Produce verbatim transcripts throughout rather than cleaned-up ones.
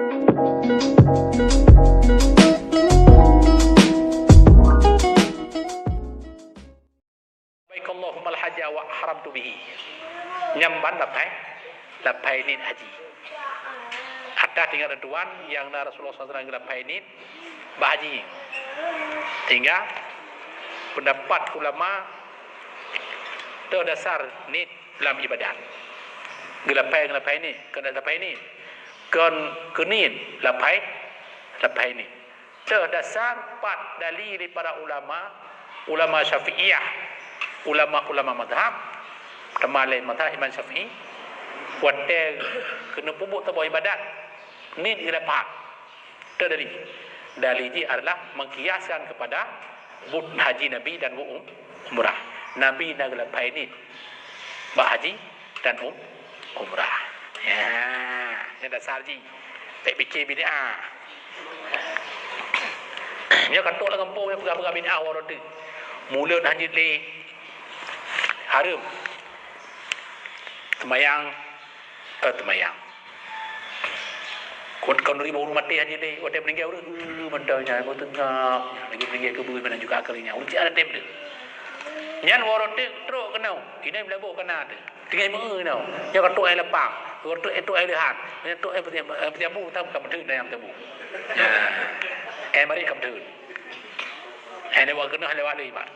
Labbaikallahummal hajja wa ahramtu bihi. Nyan ban laphai, laphai niet haji. Ata tinggai tuan nyang na Rasulullah sallallahu alaihi wasallam geulaphai niet bak haji. Sehingga pendapat ulama teuh dasar niet lam ibadat. Geulaphai, geulaphai niet, keu laphai niet. Kon keu niet laphai, laphai niet. Teuh dasar pat dali daripada ulama, ulama Syafi'iyah, ulama-ulama mazhab, teuma lé mazhab Imam Syafi'i, watée keuneuk peubuet saboh ibadat, niet geulaphai. Teuh dali. Dali jih adalah mengkiaskan kepada buet haji Nabi dan buet um-, umrah. Nabi na geulaphai niet bak haji dan um-, umrah. Ya, nyan dasar jih. Bék pike bid'ah. Nyoe ka trok lam gampông nyoe peugah-peugah bid'ah warote. Mulod hana jeuet lé. Hareuem. Seumayang, eh, seumayang. Kon, kon ribu ureuëng maté hana jeuet lé. Watée meuninggai ureuëng, uh, mantong nyan, beuteuntang. Lagi meuninggai keubeue, mana juga kali nyan. Ureuëng cit ada tem tu. Nyan warote trok keunoe. Inai meuleubeh kana tu. Tinggai meu-eu nyoe. Nyoe ka trok air lapang. Nyoe trok, trok air leuhat. Nyoe trok air peusiab-, air peusiabu, tam ka meuteun dayang tebu. Ya. Air marit ka meuteun. Air lewat keunoe, lewat lé, Mak.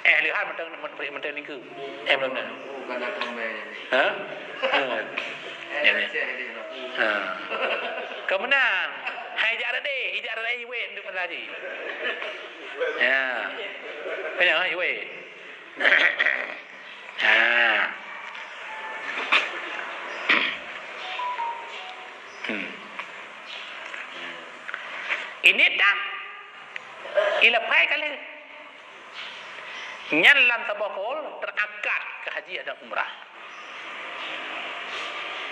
Air leuhat meuteun, meuteun, meuteun lingku. Air belum na. Ha? Ha. Ya, ya. Ha. Keumeunang. Hai jak rade, ijak rade iwet untuk lagi. Ya. Kena iwet. Ha. Hmm. Ini dah ilapai kali. Nyan lam saboh kaul teuakad keu haji dan umrah.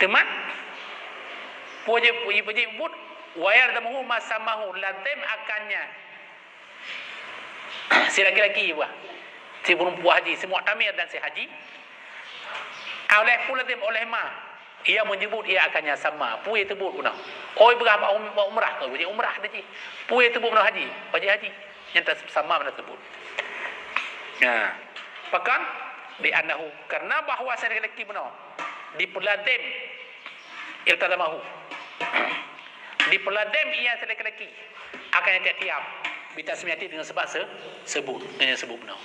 Teuma, puji, puji, puji but, wayar damuhu masamahu, lazim akannya. Si laki-laki bah, si perempuan haji, si muktamir dan si haji. Oleh pula tim oleh ma, ia menyebut ia akannya sama. Pue teubut guna. Oi, beurah bak um-, bak umrah ke? Wajib umrah dah ji. Pue teubut guna haji, wajib haji. Yang tak sama mana teubut. Nah, pakan di anahu, karena bahwa si laki-laki benar diperlatim iltazamahu. Dipeulatem ia si laki-laki akan nyang tiap-tiap, bitasmiyati, dengan sebab se-, sebut, dengan sebut bunoe.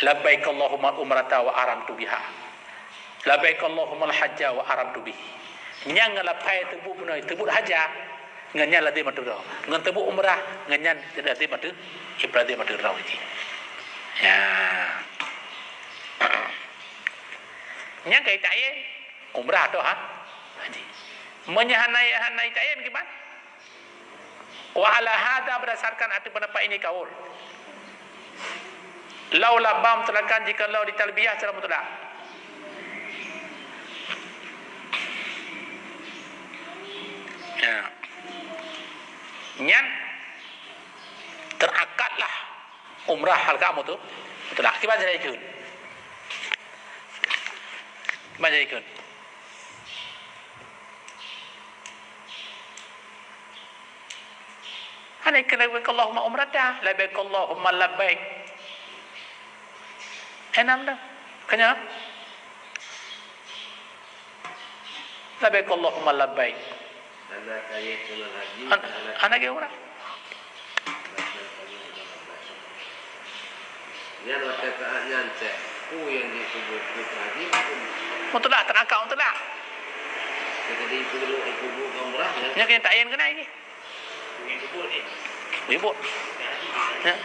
Labbaik Allahumma umrata wa ahramtu biha. Labbaik Allahumma hajja wa ahramtu bihi. Nyang ngon lapai teubut bunoe, teubut haja, ngon nyan lazim ateueh droe. Ngon teubut umrah, ngon nyan lazim ateueh, lazim ateueh droe jih. Ya. Nyang ka ita'yin, umrah atau ha-, haji. Meunyoe hana, hana ita'yin kiban? Wa ala hadza, berdasarkan ateueh pendapat ini kaul. Lau labbah mutlaqan, jika lau ditalbiyah secara mutlak. Ya. Nyan terakadlah umrah hal kamu tu. Betul tak? Kiban jadi ikut. Kiban jadi ikut. Hana ikut labbaik Allahumma umrata, labbaik Allahumma labbaik. Enam dah. Kanya? Labbaik Allahumma labbaik. Hana kayeh keunan haji, An-, hana hana kayeh umrah. Nyan watée saat nyan cek, peue nyang jipeubuet keu haji pun. Mutlak, teurakad mutlak. Jadi, ipeubuet, ipeubuet umrah, ya. Nyan keuneuk ta'yin keunan jih. Ribut. Ya.